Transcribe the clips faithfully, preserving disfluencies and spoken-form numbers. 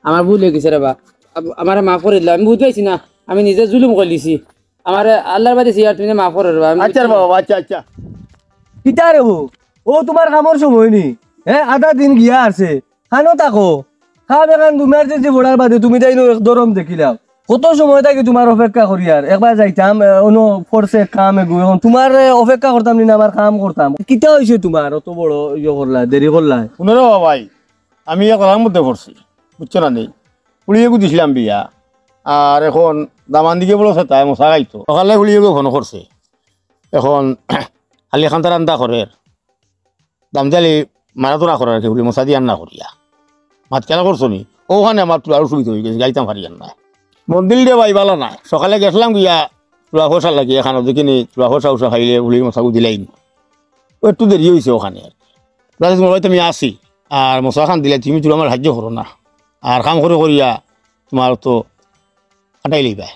আমার ভুল অই গেছে রে বা। আব-, আমারে মাফ করি দিলাও, আমি বুঝ পাইছি না, আমি নিজে জুলুম করি দিছি। আমারে আল্লার বাদে সিয়ার তুমি মাফ করো রে বা। আমি আচ্ছা রে বাবা, আচ্ছা, আচ্ছা। কিতা রে বো? ও তুমার কামর সময় নি? হে, আধা দিন গিয়া আছে। খানো থাকো। খাম এখান তুমি আর যে বড়ার বাদে তুমি তাই এক দরম দেখিলাও। কত সময় থাকি তুমার অপেক্ষা করিয়ার। একবার যাইতাম, এ, অনো পড়ছে কাম এগু। এখন তুমার, এ, অপেক্ষা করতাম নি না, আমার কাম করতাম। কিতা অইছে তুমার? অত বড় ইয়ে করলা, দেরি করলা। হুনো রে বাবাই, আমি এক কথার মধ্যে পড়ছি, বুঝছো না নি? ফুড়ি এগু দিছিলাম বিয়া, আর এখন দামান দিকে বলো সে তাই মশা খাইতো। সকালে ফুড়ি এগু ফোন করছে, এখন খালি খান্তা রান্দা করের, দামজালি মারা তোরা করের আর কি, ফুড়ি মশা দিয়ে রান্না করিয়া। মাত খেলা করছো নি? ওখানে আমার তুলার অসুবিধা অই গেছে, গাইতাম পারি আর না। মন্দির রে ভাই ভালা না, সকালে গেছিলাম গিয়া তুলা ফসা লাগি, এখানো দেখিনি তুলা ফসা উসা খাইলে ফুড়ির মশা দিলাই নি। ও একটু দেরি অইছে ওখানে আর কি। রাতে তুমার বাড়িত আমি আছি, আর মশা খান দিলে তুমি তুলা আমার সাহায্য করো না, আর কাম করি করিয়া তুমার তো কাটাই লইবা।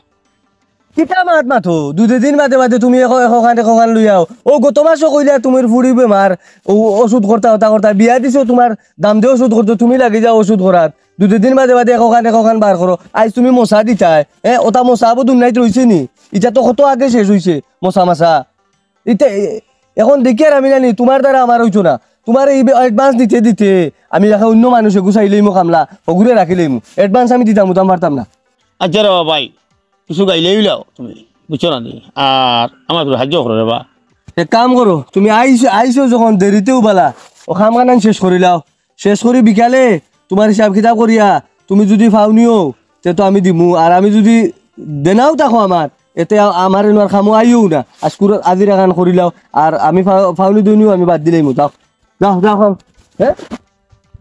কিতা মাত মাতো? দুই দিন বাদে বাদে তুমি এখ-, এখখান, এখখান লইয়াও। ও গত মাসও কইলা তুমির ফুড়ি বেমার, ও ওষুধ করতা, ওটা করতা, বিয়া দিছো তুমার দাম দে ওষুধ করতো, তুমি লাগি যাও ওষুধ করাত। দুই দিন বাদে বাদে এখখান, এখখান বার করো। আইজ তুমি মশা দিতায়, এ, ওটা মশা আবো দুনিয়াত রইছে নি? ইটা তো কত আগে শেষ অইছে, মশা মাছা। ইতে, এ, এখন দেখিয়ার আমি জানি, তুমার দ্বারা আমার অইতো না। তুমার এই বে-, advance দিতে দিতে আমি এখন অন্য মানুষ এগু চাইলেই মো কামলা, হগুরে রাখিলেই মো। Advance আমি দিতাম, উতাম পারতাম না। আচ্ছা রে বাবা ভাই, কিছু গাইলেই লাও তুমি, বুঝছো না নি? আর আমার একটু সাহায্য করো রে বা। এক কাম করো, তুমি আইস-, আইসো যখন দেরিতেও বালা, ও কাম কানান শেষ করিলাও। শেষ করি বিকালে তুমার হিসাব কিতাব করিয়া তুমি যুদি ফাউনিও, তে তো আমি দিমু। আর আমি যুদি দেনাও থাকো আমার, এতে আ-, আমার এনো আর কামো আইও না। আজকুর আজিরা কান করিলাও। আর আমি ফা-, ফাউনি দুইনিও আমি বাদ দিলাইমু। যাও, যাও, যাও, খাও। হে?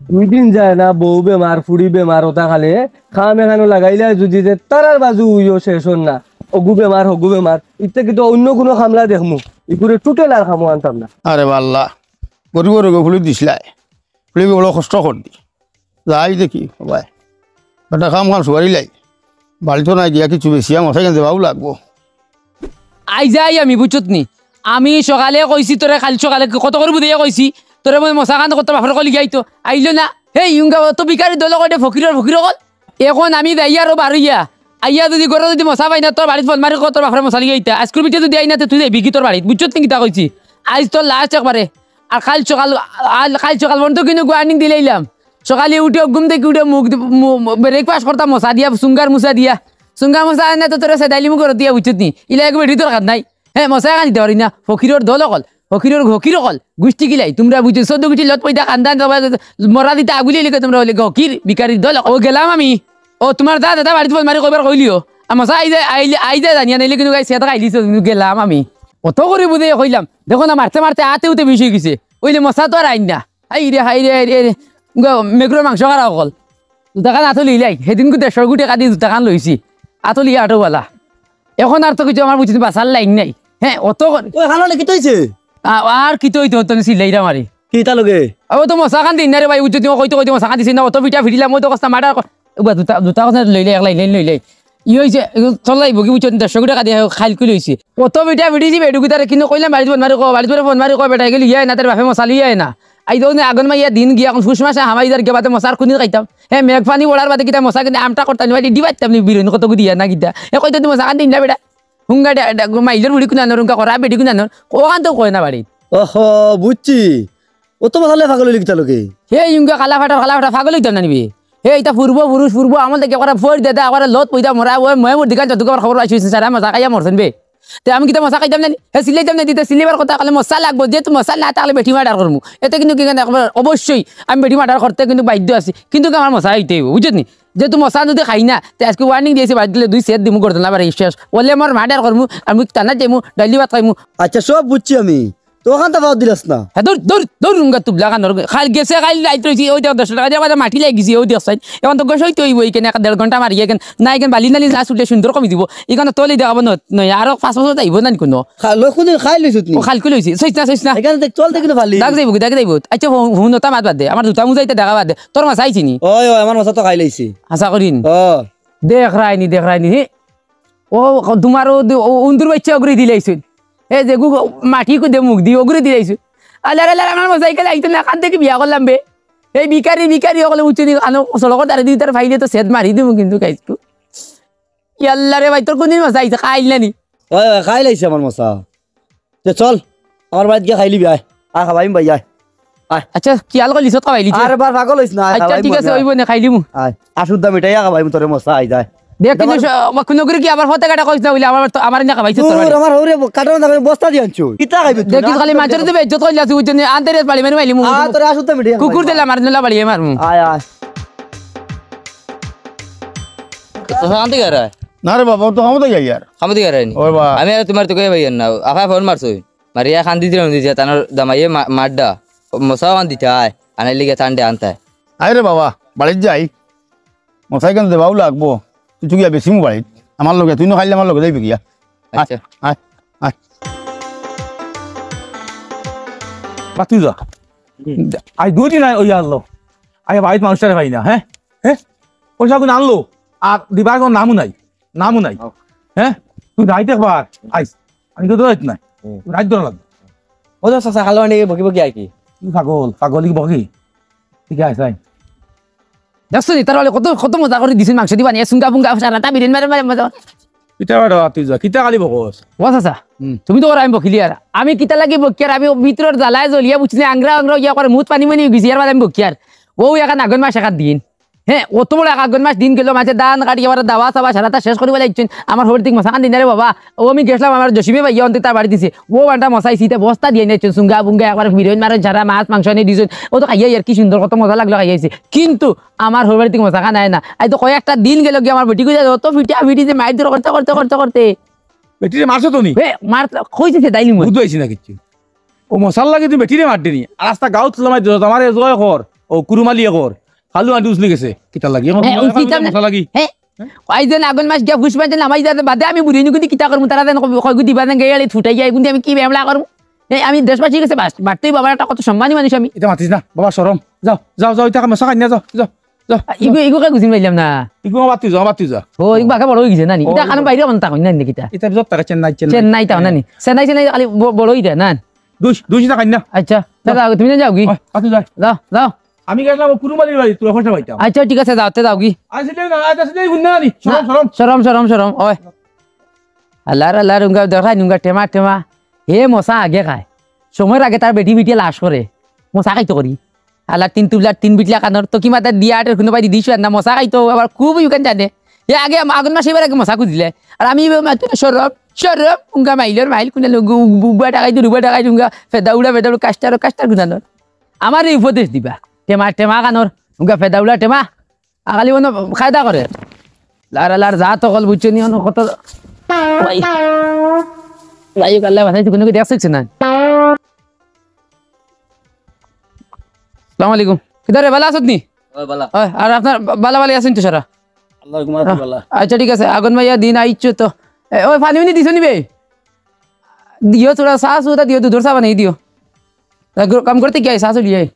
দুই দিন যায় না, বউ বেমার, ফুড়ি বেমার, ওটা খালে কাম এখানো লাগাইলে যুদি যে তারার বাজু উইও শেষ অর না। অগু বেমার, হগু বেমার। ইতে কিন্তু অন্য কুনু কামলা দেখমু। ইগুরে টুটেল আর কামো আনতাম না। আরে বাল্লা, গরিবর গো ফুলি দিছলাই। ফুলি বড় কষ্ট কর দি। যাই দেখি, ভাই। বেটা কাম কাম সুয়ারি লাই। বাড়িত নাই গিয়া কিছু বেশি আমার সেখান দেওয়াও লাগবো। আই যাই আমি, বুঝছত নি? আমি সকালে কইছি তোরে, কাইল সকালে কত করি বুঝাইয়া কইছি, তোরে মই মশা কান করতে বাপর কলি যাইতো, আইলো না। হে ইউঙ্গা, অত ভিখারি দল কয়টা ফকিরর ফকির অকল। এখন আমি যাই আরো বারইয়া, আইয়া যুদি ঘরো যুদি মশা পাই না, তোর বাড়িত ফোন মারি ক, তোর বাপরে মশা লিয়ে আইতা। আইজকুর ভিতরে যুদি আই না, তে তুই যাইবি কি তোর বাড়িত? বুঝছত নি কিতা কইছি? আইজ তোর last একবারে। আর কাইল সকাল, আ-, কাইল সকাল পর্যন্ত কিন্তু warning দিলাইলাম। সকালে উঠে ঘুম থাকি উঠে মুখ দি-, মু-, মু-, breakfast করতাম মশা দিয়া, সুঙ্গার মুসা দিয়া। সুঙ্গার মুসা আয় না তো তোরে সেদাইলিমু ঘরো দিয়া, বুঝছত নি? ইলা এক বেটি দরকার নাই। হে, মশা এখান দিতে পারি না। ফকিরর দল অকল, ফকিরর ফকির অকল, গুষ্টি কিলাই। তুমরা বুঝছো, চৌদ্দ গুষ্টি লত পয়দা খান্দান, মরা দিতা আগুলি লিখে তুমরা অইলে ফকির, ভিখারির দল অকল। ও গেলাম আমি। ও তুমার দা দাদা বাড়িত ফোন মারি কইবার কইলিও। আর মশা আইজে, আইলে, আইজে জানিয়া নাইলে কিন্তু গাই সেটা খাইলিছো, কিন্তু গেলাম আমি। অত করি বুঝাইয়া কইলাম। দেখো না, মারতে মারতে আতে উতে বিষ অই গেছে। অইলে মশা তো আর আইন না। হায় রে, হায় রে, হায় রে, হায় রে। গো, মেকুরর মাংস খারা অকল। জুতা খান আতো লইলাই। হেদিন কু দেড়শো গুটি কাটি জুতা খান লইছি। আতো লইয়া আটো বালা। এখন আর তো কিছু আমার বুঝছি বাঁচার লাইন নাই। হে, অত করি। ওই, খান অইলে কিতা অইছে? আ-, আর কিতা অইতো, তুমি চিল্লাইরা মারি। কিতা লগে? ও তো মশা খান দিন না রে ভাই, বুঝছো, তুমি কইতে কইতে মশা খান দিছি না, অত পিটা ফিরিলাম, ওই তো কস্তা মার্ডার কর-, ও বা জুতা, জুতা কথা লইলে, এক লাইন, লাইন লইলে। ই অইছে, ই চলাই বগি বুঝছো, দেড়শো গুটি কাটি খাইল কুল অইছে। অত পিটা ফিরিছি বেডুকুতারে, কিন্তু কইলাম বাড়িত ফোন মারি ক, বাড়িত ফোন মারি ক, বেটা গেলি ইয়া না, তার বাপে মশা লইয়া না। আই দৌনে আগন মাইয়া দিন গিয়া, এখন ফুস মাসে হামাই যার গিয়া বাদে মশার খুনি খাইতাম। হে, মেঘ পানি ওড়ার বাদে কিতা মশা কিন্তু আমটা করতাম না, ডিবাইতাম নি বিরইন কত গুদি ইয়া না কিতা। এ কইতে তুমি মশা খান দিন না বেটা। হুঙ্গা ডা-, ডা-, মাইলর বুড়ি কুনানোর, হুঙ্গা করা বেটি কুনানোর, ওখান তো কয় না বাড়ি। ওহো, বুঝছি। ও তো বসালে পাগল অইলি কিতা লগে? হে, হুঙ্গা কালা ফাটার, কালা ফাটা পাগল অইতাম না নিবি। হে, ইতা পূর্ব পুরুষ, পূর্ব আমল থাকি করা ফোর দেদা, করা লত পয়দা মরা, ওই ময় মুর দিকান যতটুকু আমার খবর পাইছি, সারা মশা খাইয়া মরছেন বে। তে আমি কিতা মশা খাইতাম না নি? হে, চিল্লাইতাম না, দিতে চিল্লাইবার কথা, কালে মশা লাগবো, যেহেতু মশা না থাকলে বেটি মার্ডার করমু। এতে কিন্তু কি কেন একবার অবশ্যই আমি বেটি মার্ডার করতে কিন্তু বাধ্য আছি, কিন্তু আমার মশা হইতে হইব, বুঝছত নি? যেহেতু মশা যদি খাই না, তে আজকে warning দিয়েছি, বাদ দিলে দুই সেট দিমু করতে না পারে শেষ। বলে আমার মার্ডার করমু, আমি টানা যাইমু, ডাইলি ভাত খাইমু। আচ্ছা, সব বুঝছি আমি, তো ওখান তো বাদ দিলাস না। হ্যাঁ, দৌড়, দৌড়, দৌড়, রুঙ্গা তুবলা কান ধরবে। খাল গেছে, খাল লাইট রইছে, ওই দেখ দশ টাকা দিয়ে বাজার মাটি লাগিছে, ওই দেখ সাইড। এখন তো গোসা হইতে হইব, এখানে এক দেড় ঘন্টা মারি, এখানে না, এখানে বালি নালি না ছুটলে সুন্দর কমি দিব। এখানে তলে দেখাবো ন-, নয়, আরো পাঁচ বছর যাইব না কোনো। খা-, লো, কোনদিন খাই লইছত নি? ও খালকু লইছি, সইছ না, সইছ না। এখানে দেখ, চল দেখি না ফালি। দাগ যাইব কি, দাগ যাইব। আচ্ছা, হু-, হুন, ওটা মাত বাদ দে। আমার জুতা মুজা ইতা দেখা বাদ দে। তোর মশা আইছি নি? ওই, ওই, আমার মশা তো খাই লইছি। আশা করি নি। ও। দেখ রাইনি, দেখ রাইনি, হে। ও, তোমার ও দু-, ও উন্দুর বাচ্চা ওগুরে দিলাইছইন। এ যে গু-, মাটি কুদে মুখ দি ওগুরে দিলাইছইন। আল্লাহ, আল্লাহ, আমার মশা ইকালে আইতো না, কান থেকে বিয়া করলাম বে। এই ভিখারি, ভিখারি অকলে বুঝছো নি, আনো সড়কর ধারে দি তার ফাইলে তো সেদ মারি দিমু কিন্তু গাইস। ইয়াল্লা রে ভাই, তোর কুনদিন মশা আইছে? খাইল না নি? ওই, ওই, খাইল আইছে আমার মশা। তে চল, আমার বাড়িত গিয়া খাইলিবি, আয়। আয়, খাবাইম ভাই, আয়। আয়। আচ্ছা, কি হাল করলি? সব খাবাইলি তুই? আরে বার পাগল হইস না, আয়, আচ্ছা, খাবাইম ঠিক আছে, ভাই, আয়। ওই বনে খাইলিমু। আয়, আসুদ্দা মিঠাইয়া খাবাইম তোরে মশা, আয়, যায়। দেখ কিন্তু স-, কুনু করে কি আবার ফতে কাটা কইস না বলে, আমার তো, আমার না খাবাইছে তোর দূর, বাড়ি। আমার হৌরে কাটানো না, বস্তা দিয়ে আনছো। কিতা খাইবে তুই? দেখিস খালি মাছের দিবে, ইজ্জত করলে আছে, বুঝছস নি? আনতে রেস পালি, মানে মাইলি মুখ। আ, তোরে আসুদ্দা মিঠাইয়া কুকুর খাবাইম। দিলে আমার নুলা বাড়িয়ে মারমু। আয়, আয়। তো শান্তি করে? না রে বাবা, ও তো খামো তো যাই আর। খামো তো করে নি? ওই বা। আমি আর তোমার তো কই ভাই না। আফা ফোন মারছই। মারিয়া কান্দি দিলাম, দিছে তানোর দামাইয়ে মা-, মারডা। ও মশা কান দিতে আয়। আনার লিগে ঠান্ডে আনতে। আয় রে বাবা, বাড়িত যাই। মশাই কেন দেবাও লাগবো। তুই তো গিয়া বেশি মোবাইল। আমার লগে, তুই না খাইলে আমার লগে যাইবি গিয়া। আয়, আচ্ছা। আয়, আয়। বাতি যা। হুম। আই দুই দিন আই, ওই আনলো। আই বাড়িত মানুষটারে পাই না, হ্যাঁ? হ্যাঁ? পয়সা কোন আনলো? আর দিবার কোনো নামও নাই। নামও নাই। ও। হ্যাঁ? তুই রাইত একবার আইস। আমি তো দৌড়াইত নাই। হুম। রাইত ধরা লাগবে। ও তো চাচা, খালো আনি বকি বকি আই কি? তুই পাগল, পাগল কি বকি? ঠিক আছে, আয়। দেখছো নি, তার বলে কত, কত মজা করি দিছইন মাংস দি বানিয়া, সুঙ্গা বুঙ্গা, সারাটা বিরিন মারে, মারে মজা। কিতা বাড়া তুই যা, কিতা খালি বকস? ও চাচা, হুম। তুমি তো ওরা আমি বকিলি আর। আমি কিতা লাগি বকিয়ার, আমি ভিতরর জ্বালায় জ্বলিয়া বুঝছি না, আংরা আংরা ইয়া করে মুত পানি মানি গেছি, ইয়ার বাদে আমি বকিয়ার। ও এখন আগন মাস একার দিন। হ্যাঁ, অত বড় এক আগন মাস দিন গেল, মাঝে ধান কাটি আবার দাওয়া চাওয়া সারাটা শেষ করি বলে ইচ্ছুন। আমার হবর দিক মশা কান দিন রে বাবা। ও আমি গেছিলাম আমার জসিমে ভাই, অন্তে তার বাড়ি দিছে। ও বান্টা মশা আইছি, ইতা বস্তা দিয়ে নিয়েছেন, সুঙ্গা বুঙ্গা একবার বিরিন মারে সারা মাছ মাংস এনে দিছইন। ও তো খাইয়া ইয়ার কি সুন্দর, কত মজা লাগলো খাইয়া আইছে। কিন্তু আমার হবর বাড়ি থেকে মশা খান আয় না। আই তো কয়েকটা দিন গেল গিয়া আমার বেটি কইয়া অত ফিটা ফিটি যে মাইর ধরে করতে, করতে, করতে, করতে। বেটিরে মারছো তো নি? এ, মার তো কইছে সে দাইলি মরে। বুঝতে পারছি না কিচ্ছু। ও মশার লাগি তুমি বেটিরে মার দিনি। আর আস্তা গাউত লামাই দিছ, আমার এ জয় কর। ও কুরুমালি কর। খালু আন্টি উছলি গেছে। কিতা লাগি? এখন হ্যাঁ, তোমার উচিত এখন না। মশা লাগি? হ্যাঁ? আই যেন আগন মাস গিয়া ফুস মাস যেন আমাই যাতে বাদে আমি বুড়ি নিকুদি কিতা করমু, তারা যেন কয়, কয় গুদি বাদে গেলে ফুটাই যায়, কিন্তু আমি কি ব্যামলা করমু? এই আমি দেশবাসীর কাছে বাস-, বাড়তেই বাবার একটা কত সম্মানী মানুষ আমি। এটা মাতিস না, বাবা শরম। যাও, যাও, যাও, এটা মশা খাই না, যাও, যাও। যা, ইগু, ইগু কে গুছিন পাইলাম না। ইগু আমার বাতি যা, আমার বাতি যা। ও, ইগু বাকা বড় হয়ে গেছে না নি? ও, ইটা কারণ বাইরে অন্তা কই না নি কিতা? ইটা বিজত তারা চেন্নাই, চেন্নাই। চেন্নাই তাও না নি? চেন্নাই, চেন্নাই খালি ব-, বড় হইতা না? দুই, দুই সিটা খাই না। আচ্ছা, তা যাও। যাও, তুমি না যাও কি? ওই, বাতি যাই। যাও, যাও। আমি গেছিলাম ও কুরুমালির বাড়ি, তোরা পয়সা পাইতাম। আচ্ছা, ঠিক আছে, যাও, তে যাও কি? আচ্ছা, নে না, আচ্ছা, নে, হুন না নি। শরম, না, শরম। শরম, শরম, শরম, ওই। আল্লাহর, আল্লাহর, উঙ্গা দেখাই, উঙ্গা টেমা, টেমা। হে মশা আগে খায়। সময়ের আগে তার বেটি বিটিয়ে লাশ করে। মশা খাইতো করি। আল্লাহ তিন তুবলার তিন বিটলা কানোর তো কি মাথা দিয়া আটের কোনো বাইদি দিছু না মশা খাইতো আবার খুব ইউকান জানে। এ আগে আম-, আগুন মাসে এবার আগে মশা খুঁজিলে। আর আমি এবার মাত্র সরব, সরব, উঙ্গা মাইলর মাইল কুনা লোক উবা টাকাই দুরুবা টাকাই উঙ্গা ফেদা উড়া ফেদা উড়া কাস্টার কাস্টার গুনানোর। আমার এই উপদেশ দিবা। টেমা, টেমা কানোর, উঙ্গা ফেদা উড়া টেমা। আগালি মনে কায়দা করে। লার লার যা তো কল বুঝছো নি, অন্য কত ভাই। ভাই, কাল্লা বাসাইছে, কোনো কি দেখছে না? আসসালামু আলাইকুম। কিদারে, ভালা আছত নি? ওই বালা। ওই, আর আপনার বা-, বালা বালি আছেন তো সারা? আল্লাহর হুকুমে আছি বালা। আচ্ছা, ঠিক আছে। আগুন মাইয়া দিন আইছো তো। এ, ওই পানি উনি দিছো নি বে? দিও তোরা চা চুতা দিও, দুধর চা বানাই দিও। তা গর-, কাম করতে কি আই, চা চুলি আই।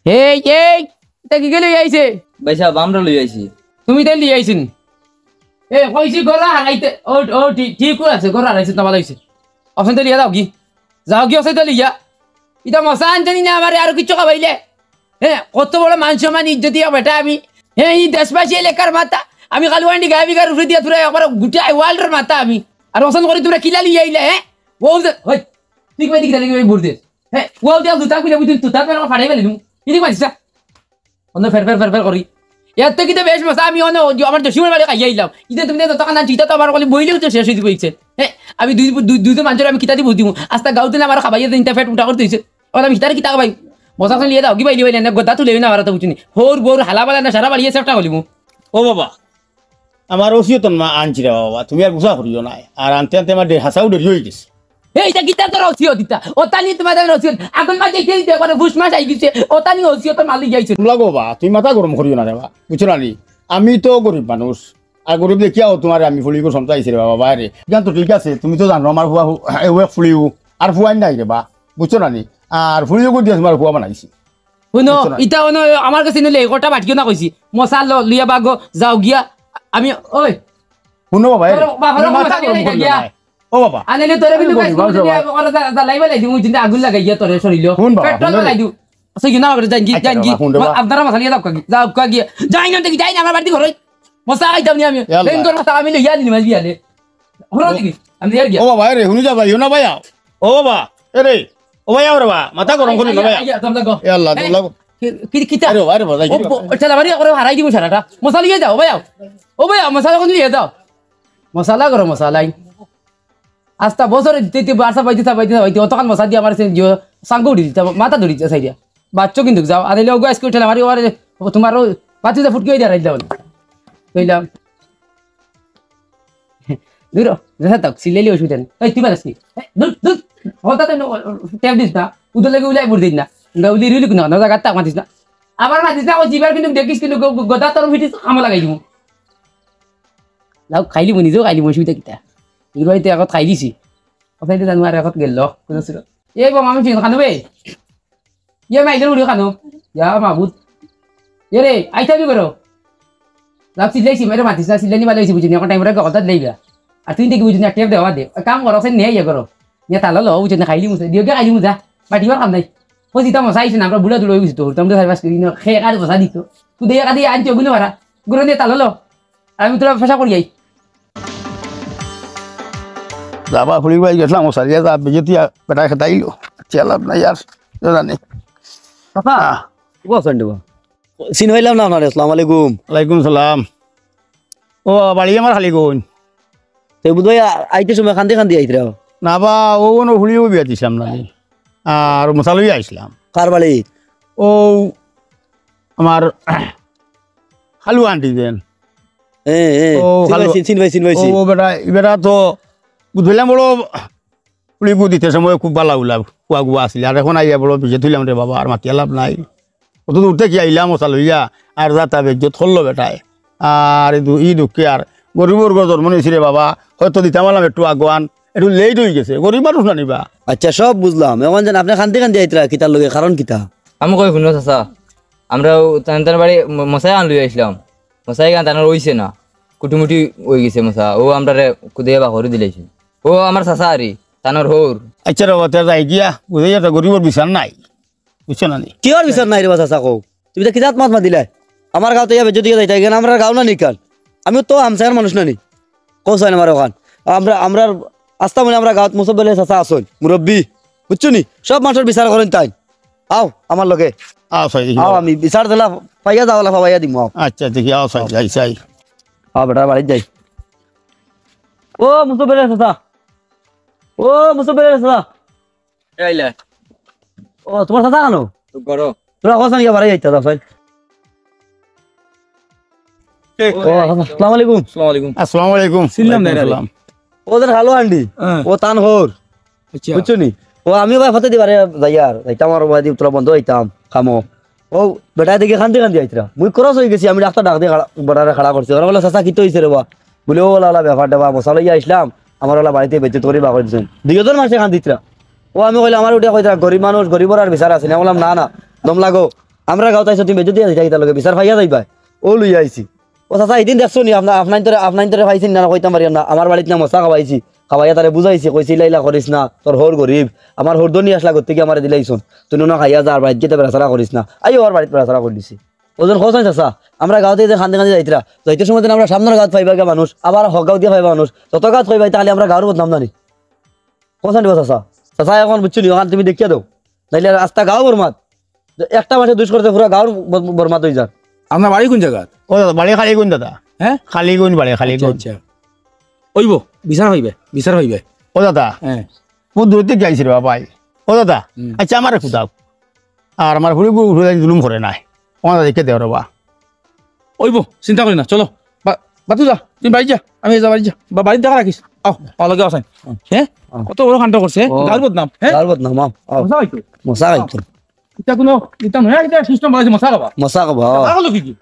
এই, এই, ইটা কিগু লই আইছে? ভাই সাহেব, আমরা লই আইছি। তুমি তাই লই আইছো নি? এ, কইছি গরু হারাইতে, ও, ও, ঠিক, ঠিক আছে, গরু হারাইছে, তোমার হইছে। অসন্ত লিয়া যাও কি? যাও কি অসন্ত লিয়া? ইটা মশা আনছনি না আমারে আরো কিচ্ছু খাবাইলে? হ্যাঁ, কত বড় মান সম্মান ইজ্জত দিয়া বেটা আমি। হ্যাঁ, ই দেশবাসী এলাকার মাথা। আমি কালুয়ান্ডি গায়ে বিঘার উপরে দিয়া তোরা একবার গুটাই ওয়ার্ল্ডর মাথা আমি। আর অসন্ত করি তোমরা কিলা লইয়া আইলে, হ্যাঁ? ও যে, হই, তুই কই দিকে বুঝ দে। হে, ওয়াও দিয়া জুতা খুলে বুঝুন, তুই তার ফাড়াই ফেলে দিমু। ইদি মারিস না। অন্য ফের ফের ফের ফের করি। এত কিতা বেশ মশা, আমি অন্য ওই যে আমার জসিমের বাড়ি খাইয়া আইলাম। ইদে তুমি তো তখন আনছি, ইতা তো আমার কলি বইলেও তো শেষ হয়ে দিব ইচ্ছে। হে, আমি দুই, দুই, দুই তো মানুষের আমি কিতা দিব দিমু। আস্তা গাউতে না আমার খাবাইয়া দিন, ইতা ফেট উঠা করতে হইছে। ওরা আমি কিতারে কিতা খাবাই? মশা খালি ইয়ে দাও, কি বাইলি বাইলি, না গদা তুলে না, আমার তো বুঝুনি। হোর বোর হালা বালা না, সারা বাড়ি এসে একটা হলিমু। ও বাবা, আমার ওসিয়ত মা আনছি রে বাবা, তুমি আর গুসা করিও না। আর আনতে আনতে আমার দে-, হাসাও দেরি হয়ে গেছে। এই, ইটা কিতা তোর ওসিয়ত ইতা? ওতানি তোমাদের ওসিয়ত। আগুন মাছ দেখতে দিতে পারে, ফুস মাছ আই দিছে। ওতানি ওসিয়ত মালিক যাইছে। তোমরা গো বা, তুমি মাথা গরম করিও না রে বা। বুঝছো না নি? আমি তো গরিব মানুষ। আর গরিব দেখিয়াও তোমারে আমি ফুলিগো সমতা আইছি রে বাবা, বাইরে। গান তো ঠিক আছে, তুমি তো জানো আমার ফুয়া ফু-, এ, ওয়ে ফুলিগো। আর ফুয়াই নাই রে বা। বুঝছো না নি? আর ফুলিগো দিয়া তোমার ফুয়া বানাইছি। হুনো, বুঝছো না? ইতা হুনো, আমার কাছে নিলে গোটা বাটিও না কইছি। মশা ল-, লইয়া বাগো, যাও গিয়া। আমি, ওই। হুনো বাবা, এ, তোর বাপের তুমি মাথা কথা গরম নিয়ে করিও গিয়া। না। ও বাবা। আনাইলে তোরে কিন্তু আমি গাইস বলি, বাবা। ওরা জ্বালাই বালাই দিমু, কিন্তু আগুন লাগাইয়া তোরে শরীলো। হুন বাবা, পেট্রোল হুন রে। বালাই দিমু। আচ্ছা, যাইন গি, আচ্ছা যাইন গি। বাবা, হুন রে বাবা। আপনারা মশলা ইয়া দাও কাকি, যাও কাকি। যাইন না দেখি, যাইন আমার বাড়িত ঘরো। মশলা খাইতাম নি আমি। এ আল্লাহ। লেন তোর মশলা আমি লইয়া দিনি মাঝ বিয়ালে। হুনো দেখি, আমি ইয়ার গিয়া। ও বাবা, এ রে, হুনি যা ভাই, হুনা ভাই আও। ও বাবা, এ রে, ও ভাই আও রে বাবা, মাথা গরম করি না ভাই আও। আইয়া, আইয়া, দম লাগো। এ আল্লাহ, দম লাগো। কি, কি, কিতা? আরে বাবা, আরে বাবা, যাই ও, কি ব-, ঠেলা বাড়ি করে হারাই দিমু সারাটা। মশলা লইয়া যাও, ভাই আও। ও ভাই আও, মশলা কোন লইয়া যাও? মশলা করো, মশলা। আস্তা বছরে দিতে, দিতে, বারসা পাইতে, পাইতে, পাইতে, অতখান মশলা দিয়ে আমার সে জিও সাঙ্গো উঠি দিতে, মাথা ধরি দিতে, সাইডিয়া। বাচ্চো কিন্তু যাও, আর এলে ওগো আজকে ঠেলা মারি, ওরে, ও তোমার ও বাচ্চা ফুটকি হয়ে দাঁড়াই দাও। কইলাম, দূর হ, দেখা থাক, সিলাইলে অসুবিধা নেই। এই, তুই বেড়াস কি? এই, দূর, দূর, হঠাৎ এনে, ও, ও, ট্যাপ দিস না, উদর লেগে উলাই পড়ে দিস না। গাউলি রুলি কোনো না, জায়গা তাক মাতিস না। আবার মাতিস না, ও জিবার কিন্তু দেখিস কিন্তু গ-, গ-, গদা তোর ফিটিস, আমা লাগাই দিমু। লাও, খাইলি মু, নিজেও খাইলি মু, অসুবিধা কিতা? এগুলো হয়তো এখন খাইলিছি। কোথায় জানো আর এখন গেল, কোনো ছিল। এই বাবা, আমি চিন খানো বে। ইয়ে মাইলে উড়ি খানো। ইয়া মাবুদ। ইয়ে রে, আইতা বি করো। লাভ সিলাইছি, মেরে মাতিস না, সিলাইনি বালাইছি, বুঝিনি, এখন টাইম রে কথা দিলাইবা। আর তুই দেখি বুঝিনি, টেপ দেওয়া দে। কাম করো, সে নিয়ে ইয়ে করো। ইয়ে তালা লো, বুঝিনি, খাইলি মুজা, দিও কে খাইলি মুজা। বাটি বার খাম নাই। ও জিতা মশা আইছে না, আমরা বুড়া দুড়া হয়ে গেছি তো, হুরতাম তো সাইবাস করি না, খে কারে মশা দিত। তুই দিয়ে কাদি আনতে ওগুলো মারা। গুরু দিয়ে তালা লো। আমি তোরা ফেসা করি যাই। যাবা ফুলি ভাই গেছিলাম, ও সারিয়া যা বেজে তুই বেটা খেতাইলো। চেলাম না ইয়ার, জানি। চাচা, হ্যাঁ। ও আছেন দেবা। চিন পাইলাম না আপনারে, আসসালামু আলাইকুম। ওয়ালাইকুম সালাম। ও, বাড়ি আমার খালি কোন? তে বুধ ভাই আ-, আইতে সময় কান্দি কান্দি আইতরা। না বা, ও কোনো ফুলিও বিয়া দিছিলাম না আমি। আর মশালই আইছিলাম। কার বাড়ি? ও, আমার খালু আন্টি দেন। হ্যাঁ, হ্যাঁ। ও, চিন খালু। পাইছি, চিন পাইছি, চিন পাইছি। ও, বেটা, ই বেটা তো বুঝলাম বড় পুলিগু দিতে সময় খুব বালা উলা, কুয়া গুয়া আছিল। আর এখন আইয়া বড় বিজে তুইলাম রে বাবা, আর মাতিয়া লাভ নাই। কত দূর থেকে আইলাম ওসা লইয়া, আর যাতা বেজ্জত করলো বেটায়। আর এই দু-, ই দুঃখে আর গরিবর ঘর জন্ম নিয়েছি রে বাবা, হয়তো দিতাম আলাম একটু আগুয়ান, একটু লেট হয়ে গেছে, গরিব মানুষ না নিবা। আচ্ছা, সব বুঝলাম। এখন যেন আপনি কান্দি কান্দি আইতরা, কিতার লগে, কারণ কিতা? আমি কই শুনো চাচা, আমরা তান তান বাড়ি ম-, মশাই আন লই আইছিলাম, মশাই গান তানোর হইছে না, কুটুমুটি হয়ে গেছে মশা, ও আমরা রে কুদে বা করে দিলাইছি। ও আমার চাচা আরি, তানোর হৌর। আচ্ছা রে বাবা, তে যাই গিয়া, বুঝে যাতে গরিবর বিচার নাই, বুঝছো না নি? কিয়র বিচার নাই রে বা চাচা কও? তুমি তো কিজাত মাত মাতিলায়? আমার গাঁওতে ইয়া বেজ্জতি যাইতা, এখানে আমরা গাঁও না নি কান? আমি তো হামসায়ার মানুষ না নি? কও চাই আমার ওখান। আমরা, আমরা আস্তা মনে আমরা গাঁওত মুসব্বলে চাচা আছইন, মুরব্বি, বুঝছো নি? সব মানুষের বিচার করেন তাই। আও, আমার লগে। আও, চাই দেখি, আও, আও। আমি বিচার দিলা, পাইয়া যাওয়ালা, পাইয়া দিমু, আও। আচ্ছা, দেখি, আও, চাই, চাই, চাই। আও, বেটা, বাড়িত যাই। ও, মুসব্বলে চাচা। ও, মুসব্বলে চাচা। এ আইলা। ও, তোমার চাচা কানো? তো করো। তোরা কখন গিয়া বাড়ি যাইতা, চাচা? ও, আসসালামু আলাইকুম। আসসালামু আলাইকুম। আসসালামু আলাইকুম। চিনলাম না ওয়ালাইকুম এরারে। আসসালাম। ও, ওদের খালু আন্টি। হ্যাঁ। ও তান হৌর। আচ্ছা। বুঝছো নি? ও, আমিও ভাই ফতে দিবারে যাই আর। যাইতাম আর ভাই দি তোরা বন্ধ হইতাম, খামো। ও, বেটা দেখি কান্দি কান্দি আইতরা। মুই ক্রস হয়ে গেছি, আমি ডাক্তার ডাক দিয়ে খাড়া, বেটারে খাড়া করছি। ওরা বলে, "চাচা, কিতা হইছে রে বা?" বলে, "ও, ওলা, ওলা, ব্যাপার টেবা, মশা লইয়া আইসলাম, আমার ওলা বাড়িতে বেজ্জত করি বার করে দিছইন।" দুইজন মাসে কান্দিতরা। ও, আমি কইলাম, "আমার উঠে কইতরা, গরিব মানুষ, গরিবর আর বিচার আছে না।" বললাম, "না, না, দম লাগো। আমরা গাঁওত আইছো, তুমি বেজ্জত দিয়া যাইতা, কিতা লগে বিচার পাইয়া যাইবায়।" ও লইয়া আইছি। ও চাচা, এদিন দেখছো নি, আপনা-, আপনাইন্তরে, আপনাইন্তরে পাইছি না, কইতাম পারি না। আমার বাড়িত না মশা খাওয়াইছি, খাওয়াইয়া তারে বুঝাইছি, কইছি, "ইলা ইলা করিস না, তোর হৌর গরিব, আমার হৌর ধনী আসলা করতে কি আমারে দিলাইছন, তুই নুনা খাইয়া যা, আর বাড়িত গিয়ে বেড়াছাড়া করিস না।" আইও, আর বাড়িত বেড়াছাড়া করি দিছি। ওজন খোঁজ নাই চাচা, আমরা গাঁওতে যে খান্দি খান্দি যাইতরা, যাইতে সময় দিন আমরা সামনের গাঁওত পাইবা গা মানুষ, আবার হক গাঁও দিয়া পাইবা মানুষ, যত গাঁওত পাইবা, তাহলে আমরা গাঁওর বদনাম না নি? খোঁজ নাই দিবা চাচা। চাচা, এখন বুঝছো নি, ওখান তুমি দেখিয়া দাও, নাইলে রাস্তা গাঁও বরমাত। একটা মাসে দুষ করতে পুরা গাঁওর ব-, বরমাত হয়ে যার। আপনার বাড়ি কোন জায়গা? ও দাদা, বাড়ি খালিগঞ্জ দাদা। হ্যাঁ? খালিগঞ্জ বাড়ি, আচ্ছা, খালিগঞ্জ। আচ্ছা। ওইব, বিচার হইবে, বিচার হইবে। ও দাদা, হ্যাঁ। বহুত দূর থেকে আইছি রে বাবা। ও দাদা, হুম। আচ্ছা, আমার একটু দাও। আর আমার ফুড়ি গু-, উঠে জুলুম করে নাই। ওখানে দেখে দেও রে বা। ওইব, চিন্তা করি না, চলো। বা-, বাতু যা, তুমি বাড়ি যা, আমি যা বাড়ি যা। বা-, বাড়ির দেখা রাখিস। আও, আমার লগে আসাই। হ্যাঁ? আও। কত বড় কাণ্ড করছে, হ্যাঁ? ও। গাঁওর বদনাম, হ্যাঁ? গাঁওর বদনাম, আও, আও। মশা খাইতো। মশা খাইতো। এটা কোনো, এটা নয়, এটা সিস্টেম বানাইছে, মশা খাবা। মশা খাবা, আও। পাগল কি কি?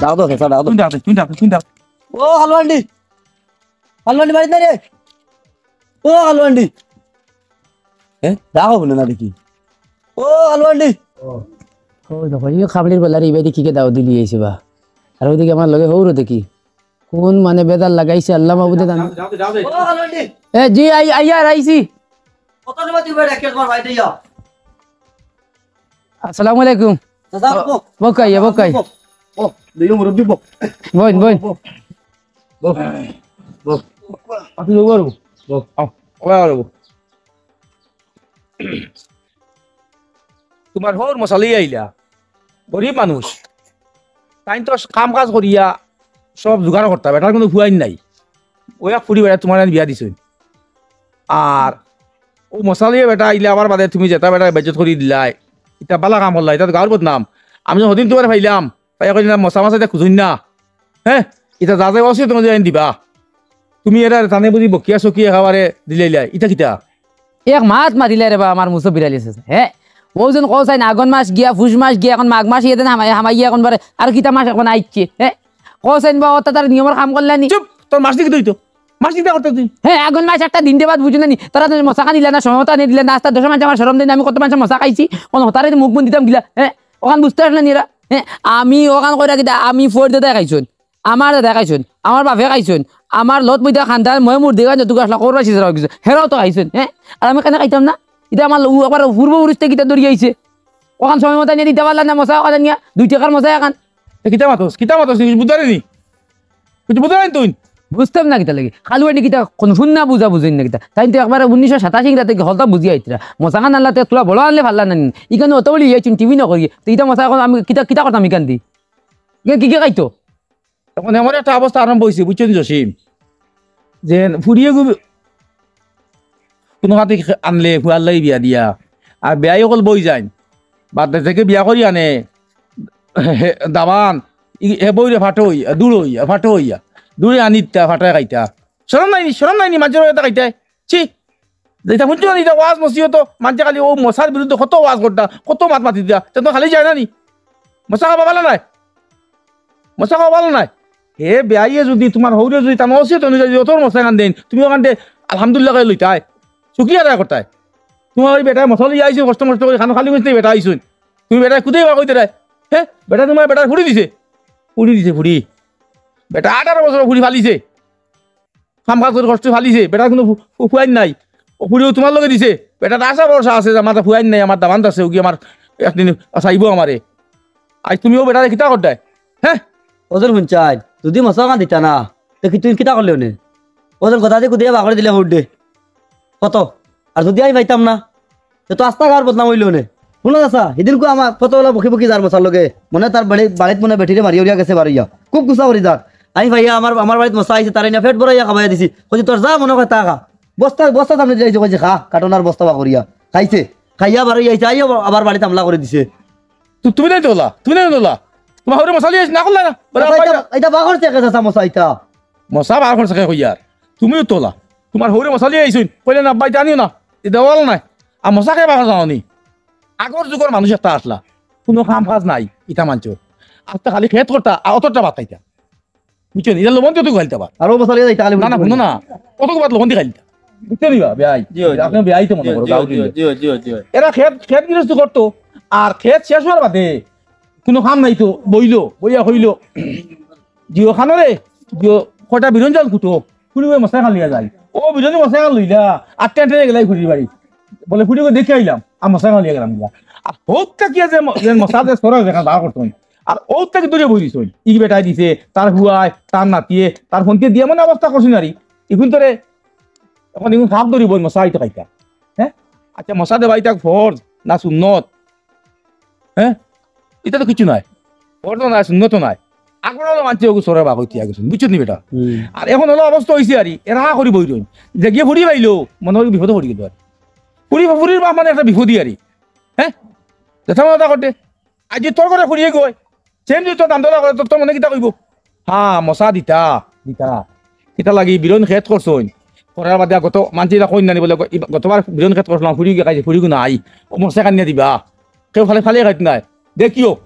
ডাক দাও, চাচা, ডাক দাও। তুমি ডাক দে, তুমি ডাক দে, তুমি ডাক। ও, হালুয়ান্ডি। হালুয়ান্ডি বাড়িত নাই রে? ও, হালুয়ান্ডি। এ, ডাকো শুনে না দেখি। ও, হালুয়ান্ডি। ও দেখো, এই খাবলির বেলার ইবাদি কিকে দাও দিলি আইছে বা। আর ওইদিকে আমার লগে হৌরও দেখি। কোন মানে বেজার লাগাইছে আল্লাহ মাবুদে জানে। এ জি, আই, আইয়ার আইছি। কত সময় তুই বেটা খেয়ে তোমার বাড়িতে যাও? আসসালামু আলাইকুম। চাচা, বক। বক আইয়া, বক আই। বক। ও, দুইও মুরব্বি বক। বইন, বইন। বক। বক। বক। আপনি বক করো। বক। আও, ওরা করো। তোমার হউর মশালি আইলা, গরিব মানুষ, তাইন তো কাম কাজ করিয়া সব জোগাড় করতা, বেটার কুনু ফুয়াইন নাই। ওই এক ফুড়ি বেটা তোমার বিয়া দিছইন। আর ও মশালিয়ে বেটা আইলে আবার বাদে তুমি যেটা বেটা বেজত করি দিলাই, ইটা বালা কাম করলা, ইটা তো গাঁওর বদনাম। আমি যখন হদিন তোমার পাইলাম, পাইয়া কইলাম, "মশা মাছা ইটা খুঁজুন না, হ্যাঁ, ইটা যা যা আছে তুমি যেন দিবা।" তুমি এরা তানে বুঝি বকিয়া সকিয়া একেবারে দিলাইলাই, ইটা কিতা? এক মাত মাতিলে রে বা আমার মুসব্বির আলী চাচা, হ্যাঁ? ও যেন কও চাইন আগন মাস গিয়া, ফুস মাস গিয়া, এখন মাঘ মাস ইয়ে দেন হামাই-, হামাইয়া এখন বারে, আর কিতা মাস এখন আইচ্ছে, হ্যাঁ? কও চাইন বা অর্থাৎ তার নিয়মর কাম করলানি। চুপ, তোর মাস দিকে তুই তো, মাস দিকে করতে তুই। হ্যাঁ, আগন মাস একটা দিন দেবাদ বুঝো না নি, তারা তো মশা খান দিলা না, সমতা আনি দিলা না, আস্তা দশ মাস আমার শরম দেন, আমি কত মাসে মশা খাইছি, কোন হতারে মুখ বন্ধ দিতাম গিলা, হ্যাঁ? ওখান বুঝতে আসলে নি এরা, হ্যাঁ? আমি ওখান কইরা কিতা, আমি ফোর দাদায় খাইছুন, আমার দাদায় খাইছুন, আমার বাপে খাইছুন, আমার লত বইদা খান্দার ময় মুর দিগান যত গাছলা করবা সিজরা হয়ে গেছে, হেরাও তো খাইছুন, হ্যাঁ? আর আমি কেন খাইতাম না? ইটা আমার লউ আবার পূর্বপুরুষ থাকি ইটা ধরি আইছে। ওখান সময় মতো নিয়ে দিতে পারলাম না, মশা ওখানে নিয়ে দুই টাকার মশা এখান। এ কিতা মাতস, কিতা মাতস, তুই বুঝারে নি? তুই বুঝারে নি তুই? বুঝতাম না কিতা লাগি। খালু আনি কিতা কোন হুন না বুঝা বুঝইন না কিতা। তাইন তো একবারে উনিশশো সাতাশি ইংরাতে কি হলতা বুঝিয়া আইতরা। মশা খান আনলা তে তোরা বড় আনলে পারলা না নি। ইখানে অত বড়ি ইয়ে চিন টিভি না করি। তো ইটা মশা এখন আমি কিতা, কিতা করতাম ইখান দি? ইখান কি কি খাইতো? এখন এমন একটা অবস্থা আরম্ভ হইছে, বুঝছো নি জসিম? যে ফুড়িয়ে গু-, কোনো খাতে খে-, আনলে ফুয়াল্লাই বিয়া দিয়া। আর বিয়াই অকল বই যাইন। বাদ থেকে বিয়া করি আনে, হে, দামান, ই, হে বইরে ফাটো হইয়া, দূর হইয়া, ফাটো হইয়া। দূরে আনিতা, ফাটায় খাইতা। শরম নাই নি, শরম নাই নি, মাঝে এটা খাইতায়। ছি, যেটা শুনছো না, এটা ওয়াজ নসিহত, মানছে খালি ও মশার বিরুদ্ধে কত ওয়াজ করতা, কত মাত মাতি দিয়া, তে তো খালি যায় না নি? মশা খাওয়া ভালো নাই, মশা খাওয়া ভালো নাই। হে বেয়াইয়ে যদি তোমার হৌরে যদি তার নসিহত অনুযায়ী যদি অতর মশা খান দেন, তুমি ওখান থেকে আলহামদুলিল্লাহ করে লইতায়, শুক্রিয়া আদায় করতায়। তোমার ওই বেটায় মশা লইয়া আইছো, কষ্ট মষ্ট করে খানো খালি বুঝতে বেটা আইছো, তুমি বেটায় কুদেই বা কইতে রায়, হে বেটা তোমার বেটায় ফুড়ি দিছে, ফুড়ি দিছে ফুড়ি, বেটা আঠারো বছর ফুড়ি ফালিছে। কাম কাজ করি কষ্ট ফালিছে, বেটার কোনো ফু-, ফু-, ফুয়াইন নাই। ও ফুড়িও তোমার লগে দিছে, বেটার আশা ভরসা আছে যে আমার ফুয়াইন নাই, আমার দামান্দ আছে, ওগি আমার একদিন চাইবো আমারে। আজ তুমিও বেটারে কিতা করতায়? হ্যাঁ? ওজন হুনছাইন, যদি মশা খান দিতা না, তো কি তুই কিতা করলে ওনে? ওজন কথা দিয়ে কুদিয়ে বাগড়ে দিলে হুড দে। কত? আর যদি আমি পাইতাম না, তে তো আস্তা গাঁওর বদনাম হইল নে। শুনো চাচা, হিদিনকু আমার কত ওলা বকি বকি যার মশার লগে, মনে তার বাড়ি, বাড়িত মনে বেটিরে মারিয়া উড়িয়া গেছে বারইয়া। খুব গুছা করি যার। আমি ভাইয়া আমার, আমার বাড়িত মশা আইছে, তারে না পেট ভরাইয়া খাবাইয়া দিছি। কইছি, "তোর যা মনে কয় তা খা।" বস্তা, বস্তা সামনে দিলাইছে, কইছি, "খা, কাটনার বস্তা বার করিয়া।" খাইছে। খাইয়া বারই আইছে, আইয়া আবার বাড়িত হামলা করে দিছে। তু-, তুমি নাই তোলা, তুমি নাই তোলা। তোমার হৌরে মশা লইয়া আইছে, না করলা না? বলে, চাচা, "আব্বা, এটা, এটা বার করছে কে চাচা মশা এটা?" মশা বার করছে কে কইয়ার? তুমিও তোলা। তোমার হৌরে মশা লইয়া আইছইন, কইলে না, "আব্বা, এটা আনিও না, এটা দেওয়াল নাই।" আর মশা কে বার জানো নি? আগর যুগর মানুষ একটা আসলা, কোনো কাম কাজ নাই, ইটা মানছো। আস্তা খালি খেত করতা, আর অতটা ভাত খাইতা। বুঝছো নি? এটা লবণ দিয়ে তো খাইলতা বা। আর ও মশা লইয়া যাইতা খালি না, না, বুঝছো শুনো নি? না। কত ভাত লবণ দিয়ে খাইলতা। বুঝছো নি বা, বেয়াই? জি, জি। আপনি বেয়াই তো মনে জি, করো, জি, গাঁও জি, দিলে। জি, জি, জি। এরা খেত, খেত গৃহস্থ করতো, আর খেত শেষ হওয়ার বাদে কোনো কাম নাই তো, বইলো, বইয়া কইলো, "জিও খানো রে, জিও কয়টা বিরন জাল কুটো, ফুড়ি ওই মশা খান লইয়া যাই।" ও বিরনি মশা খান লইলা, আর টেন টেনে গেলাই ফুড়ির বাড়ি। বলে, "ফুড়ি ওই দেখে আইলাম, আর মশা খান লইয়া গেলাম।" আর হৌত থাকিয়া যে ম-, যে মশা যে সরা যেখান বার করতো, আর হৌত থাকি দূরে বই দিছে। ই বেটায় দিছে, তার হুয়ায়, তার নাতিয়ে, তার ফোনকে দিয়ে মনে অবস্থা করছি নারী। এখন তোরে, এখন এখন সাপ ধরিব, মশা আইতে খাইতা। হ্যাঁ? আচ্ছা, মশা দেবা ইটা ফরজ না সুন্নত? হ্যাঁ? ইটা তো কিছু নাই। ফরজ নাই, সুন্নত নাই। আগর হলো মানছে ওগু সরে বাঘ হইতে গেছে। বুঝছো নি বেটা? হুম। আর এখন হলো অবস্থা হইছে আর কি, এরা করি বই রইন। যে গিয়ে ফুড়ি পাইলো, মনে হয় বিপদে পড়ি গেল আর। ফুড়ি, ফুড়ির বাপ মানে একটা বিপদই আর কি। হ্যাঁ? যেটা মনে তা করতে। আজ যে তোর করে ফুড়িয়ে গই, সেম যদি তোর দাম দলা করে, তোর, তোর মনে কিতা কইব? হ্যাঁ, মশা দিতা, দিতা। কিতা লাগি, বিরন খেত করছইন। করার বাদে গত মানছি না কইন নানি বলে, গ-, ইবা-, গতবার বিরন খেত করছিলাম, ফুড়ি গিয়ে খাইছে, ফুড়ি গু নাই। ও মশা কানিয়া দিবা। কেউ ফালে ফালে খাইত নাই। দেখিও।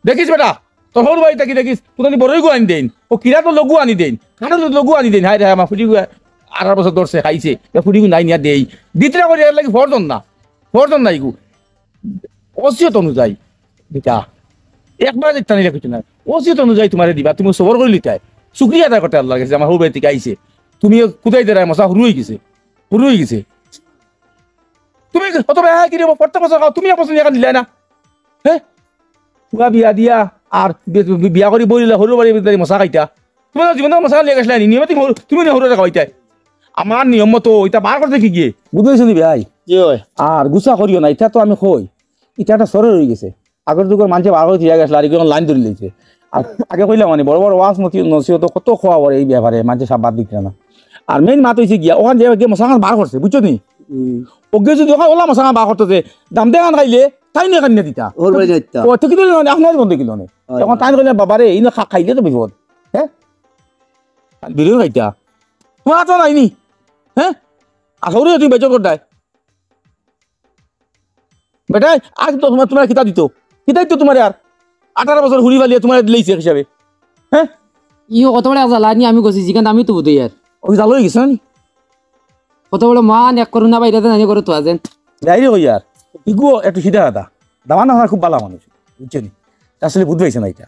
দেখিস বেটা, তোর হৌর বাড়ি থাকি দেখিস, কোনদিন বড়ই গু আনি দেইন। ও কিরা তো লঘু আনি দেইন। কারণ তো লঘু আনি দেইন। হায় রে, আমার ফুড়ি গু আঠারো বছর ধরছে, খাইছে। এ ফুড়ি গু নাই নিয়া দেই। দিতরা করি এর লাগি ফরজন না। ফরজন নাই গু। ওসিয়ত অনুযায়ী দিতা। একবার দিতা নিলে কিছু নাই। ওসিয়ত অনুযায়ী তোমারে দিবা, তুমি সবর করে লিতায়। শুকরিয়া আদায় করতে আল্লাহর কাছে, আমার হউর বাড়ি থাকি আইছে। তুমি কুদাই দেরায় মশা হুরু অই গেছে, হুরু অই গেছে। তুমি অত বেহায়া কিরে, প্রত্যেক বছর খাও, তুমি এক বছর নিয়া নিলায় না, হে? পুয়া বিয়া দিয়া আর বি-, বি-, বিয়া করি বইলা হউর বাড়ি ভিতরে মশা খাইতা। তুমি তো জীবনে মশা নিয়া গেছলায় নি, নিয়মে তুমি হউর-, তুমি নিয়া হউররে খাওয়াইতায়। আমার নিয়ম মতো ইতা বার করতে কি গিয়ে? বুঝাইছো নি ভাই? জি অয়। আর গুসা করিও না, ইতা তো আমি কই, ইতা একটা সরল অই গেছে। আগর যুগর মানষে বার করি থইয়া গেছলা, আর ইগুন লাইন ধরি লইছে। আর আগে কইলাম মানে বড় বড় ওয়াজ নসি-, নসিহত কত কওয়া পড়ে ই ব্যাপারে, মানষে সাব বাদ দিতা না। আর main মাত অইছে গিয়া, অখান যে গিয়া মশাখান বার করছে, বুঝছো নি? হুম। অগে যদি অখান অলা মশাখান বার করতো যে, দাম দেখান খাইলে, তাইন এখান নিয়া দিতা। হউর বাড়ি যাইতা। ও, তো কি ধরে মানে, আপনার বন্ধ কিলো নে। হয়, অখন হয়। তাইন কইলে, "বাবা রে, ইনো খা-, খাইলে তো বিপদ।" হে? বিরিয়ানি খাইতা। তোমার তো নাই নি? হে? আর হউরে তুমি বেজত করতায়। বেটায়, আজ তো তোমার, তোমার কিতা দিত? কিতা দিত তোমারে আর? আঠারো বছর হুরি ফালিয়া তোমারে দিলাইছে হিসাবে। হে? ইও কত বড় জ্বালা নি আমি গছি, যেখান আমি তো বুঝি আর। ওই জ্বালা অই গেছে না নি? কত বড় মান এক করুণা বাইরে তো জানি করে তো আছেন। যাই রে কই আর, ইগু একটু সিধা সাদা। দামান আমার খুব ভালা মানুষ, বুঝছো নি? আসলে বুঝ পাইছে না ইটা,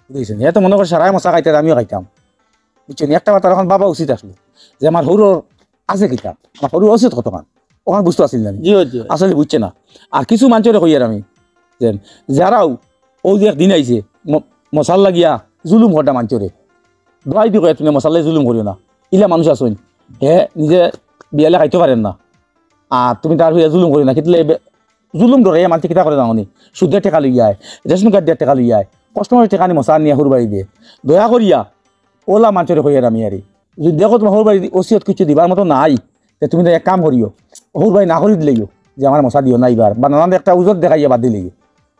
বুঝ পাইছে না। এ তো মনে করে সারায় মশা খাইতে আর আমিও খাইতাম, বুঝছো নি? একটা কথা অখন ভাবা উচিত আসলে যে আমার হউরর আছে কিতা, আমার হউরর অসিয়ত কতখান, অখান বুঝতো আছিল না নি? জি, জি। আসলে বুঝছে না। আর কিছু মানষরে কইয়ার আমি, যে যারাও অউ যে একদিন আইছে, ম-, মশার লাগিয়া জুলুম করতা মানষরে, দোয়াই দি কইয়ার তুমি মশার লাগি জুলুম করিও না। ইলা মানুষ আছইন, হে নিজে বিয়ালে খাইতে পারের না, আর তুমি তার হইয়া জুলুম করিও না। কিতলে বে-, জুলুম ডরে মানষে কিতা করে জানো নি? সুদে টেকা লইয়া আয়, রেশন কার্ড দিয়া টেকা লইয়া আয়, কষ্ট করে টেকা নি মশা নিয়া হউর বাড়ি দে। দয়া করিয়া অলা মানষরে কইয়ার আমি আরি, যদি দেখো তোমার হউর বাড়ি অসিয়ত কিছু দিবার মতো নাই, তে তুমি তো এক কাম করিও, হউর বাড়ি না করি দিলাইও যে আমার মশা দিও না ইবার, বা নানান একটা উজর দেখাইয়া বাদ দিলাইও,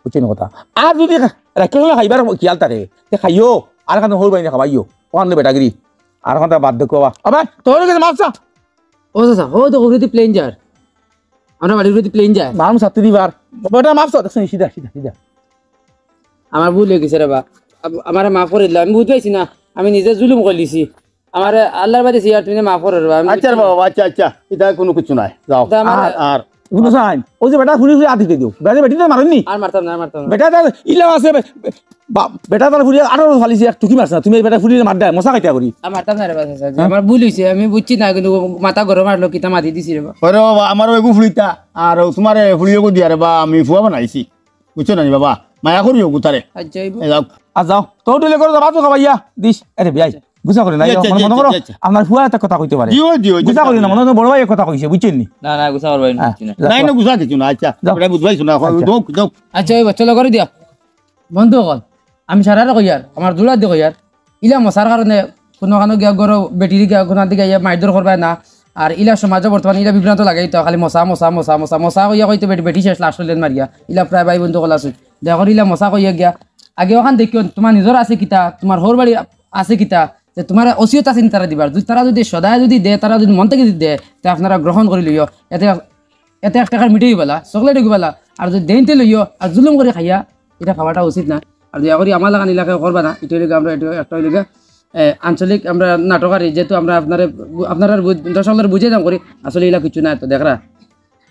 বুঝছো নি কথা? আর যদি রাখিয়া খাইবার খিয়াল থাকে, তে খাইও, আর কারণ হউর বাড়ি না খাবাইও, অখান বেটাগিরি, আর কথা বাদ দেখো বা। আবার তোর কাছে মাফ চা। ও চাচা, ও তো উপরেদি plane যার, আমরা বাড়ির উপরেদি plane যায়। মারমু ছাত্তি দিবার। বেটা মাফ চা, দেখছো নি? সিধা, সিধা, সিধা। আমার ভুল অই গেছে রে বা, আব-, আমারে মাফ করি দিলা, আমি বুঝ পাইছি না, আমি নিজে জুলুম করি লিছি। আমারে আল্লাহর বাদে সিয়ার তুমি মাফ করো রে বা, আমি আচ্ছা রে বুঝছি না। বাবা, আচ্ছা, আচ্ছা, ইটা কুনু কিছু নাই, যাও। তা আমার আর, আর। কুনু সাইন, ওই যে বেটা ফুরি ফুরি আতিকে দিও, বেটা বেটি তো মারেননি। আর মারতাম না, আর মারতাম না। বেটা তার ইলা আছে, বে-, বে-, বা-, বেটা তার ফুরি আঠারো ফালিছে, এক টুকি মারছে না, তুমি এই বেটা ফুরি মার দেয়, মশা খাইতে করি। আর মারতাম না রে বা, চাচা, হ্যাঁ? আমার ভুল অইছে, আমি বুঝছি না, কিন্তু মাথা গরম আসলো, কিতা মাতি দিছি রে বা। ওরে বাবা, আমারও এগু ফুরিতা, আর তোমারে ফুরিও দিয়া রে বা, আমি ফুয়া বানাইছি। বুঝছো না নি বাবা? মায়া করিও গুতারে। আচ্ছা, এই এ যাও। আর যাও, তো ডেলে করে যাবা তো খাবাইয়া দিস। আরে বিয়াই, গুছা করি না, আচ্ছা, মনে, আচ্ছা, মনে করো, আচ্ছা, আচ্ছা। আপনার ফুয়া একটা কথা কইতে পারে। দিও, দিও, গুছা দিও। করি না, মনে হয় বড় ভাই এক কথা কইছে, বুঝছেন নি? না, না, গুছা করবাই না, হ্যাঁ, বুঝছি না। যাও, নাই, না, যাও। গুছা কিছু না, আচ্ছা, যাও। এটা বুঝবাইছো না, আচ্ছা। যাও, যাও। আচ্ছা, ওই চলো করে দিয়া। বন্ধু অকল, আমি সারারে কইয়ার, আমার জুড়া দি কইয়ার, ইলা মশার কারণে কুনু কানো গিয়া গরো বেটির গিয়া কুনু দিকে গিয়া মারধর করবায় না। আর ইলা সমাজে বর্তমানে ইলা বিভ্রান্ত লাগাই তো খালি মশা, মশা, মশা, মশা, মশা কইয়া কইতে বেটি, বেটি শেষ লাস্ট লেন মারিয়া। ইলা প্রায় ভাই বন্ধু কল আছে। দেখো ইলা মশা কইয়া গিয়া। আগে অখান দেখিও তোমার নিজর আছে কিতা, তোমার হউর বাড়ি আছে কিতা, যে তোমার অসিয়ত আছে নি তারা দিবার। যদি তারা যদি সদায় যদি দে, তারা যদি মন থাকি যদি দে, তে আপনারা গ্রহণ করি লইও। এতে এতে এক টেকার মিঠাই অইবলা, চকলেট অইবলা, আর যদি দেইনতে লইও, আর জুলুম করি খাইয়া, ইটা খাওয়াটা উচিত না। আর দয়া করি আমার লাখান ইলাকায় করবা না, ইটা অইলে আমরা, ইটা একটা অইলে গিয়া, এ, আঞ্চলিক আমরা নাটক আরি, যেহেতু আমরা আপনারে, আপনারার বুঝ-, দর্শকদের বুঝাইতাম করি, আসলে ইলা কিছু না, তো দেখরা।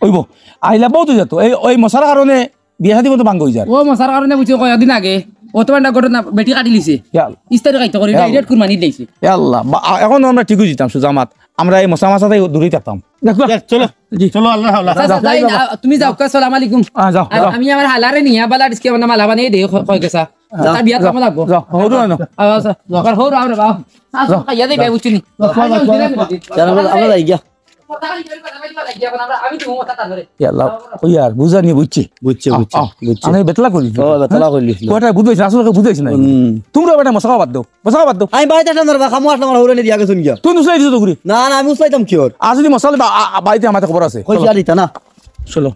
অইবো, আইলা বহুত অই যাতো, এই, ওই মশার কারণে বিয়া শাদী মতো ভাঙ্গ অই যার। ও মশার কারণে বুঝছো কয়দিন আগে, অত বড় ঘটনা বেটি কাটি লিছে। ইয়া আল্লাহ। ইস্তারি খাইতে করি, ইয়া আল্লাহ। ডাইরেক্ট কুরবানি দিছে। ইয়া আল্লাহ, বা-, আ-, এখন আমরা ঠিকই জিতাম, সুজামাত। আমরা এই মশা মাছা তাই দূরেই থাকতাম। দেখবা? চল, চলো। জি। চলো, আল্লাহ, আল্লাহ। আচ্ছা, আচ্ছা, যাই না, তুমি যাও, আসসালামু আলাইকুম। আ, যাও, আর যাও। আমি আমার হালারে নিয়া বালা আজকে আমার মালা বানিয়ে দেই, ক-, কয় গেছা। যাও, তার বিয়াত যাও। মালা লাগবো। যাও, হরু আনো। আ, আচ্ছা, যাও। আর হরু, আরে বাবা। আচ্ছা, যাও। খাইয়া দেই, যাও। ভাই, বুঝছি নি। যাও, যাও, যাও, যাও। চল, আমরা, আমরা যাই গিয়া। কথা খালি কথা খালি কথা খালি এখন আমরা, আমি তুমি কথা তানরে। ইয়া আল্লাহ, ওই আর বুঝানি বুঝছি। বুঝছি, আ, বুঝছি, আ, বুঝছি। আমি বেতলা করি। ও, বেতলা করি। কথা বুঝাইছ না, আসলে বুঝাইছ না। হুম। তোমরা বেটা মশা বাদ দাও। মশা বাদ দাও। আমি বাড়িতে আসলাম না রে বা, খামু আসলাম, আমার হৌরে নিয়ে দিয়া গেছুন গিয়া। তুই উসলাই দিছ তো ঘুরি। না, না, আমি উসলাইতাম কি ওর? আর যদি মশা বা-, আ-, আ-, বাড়িতে আমার খবর আছে। কই চলো। আর দিতা না? চলো।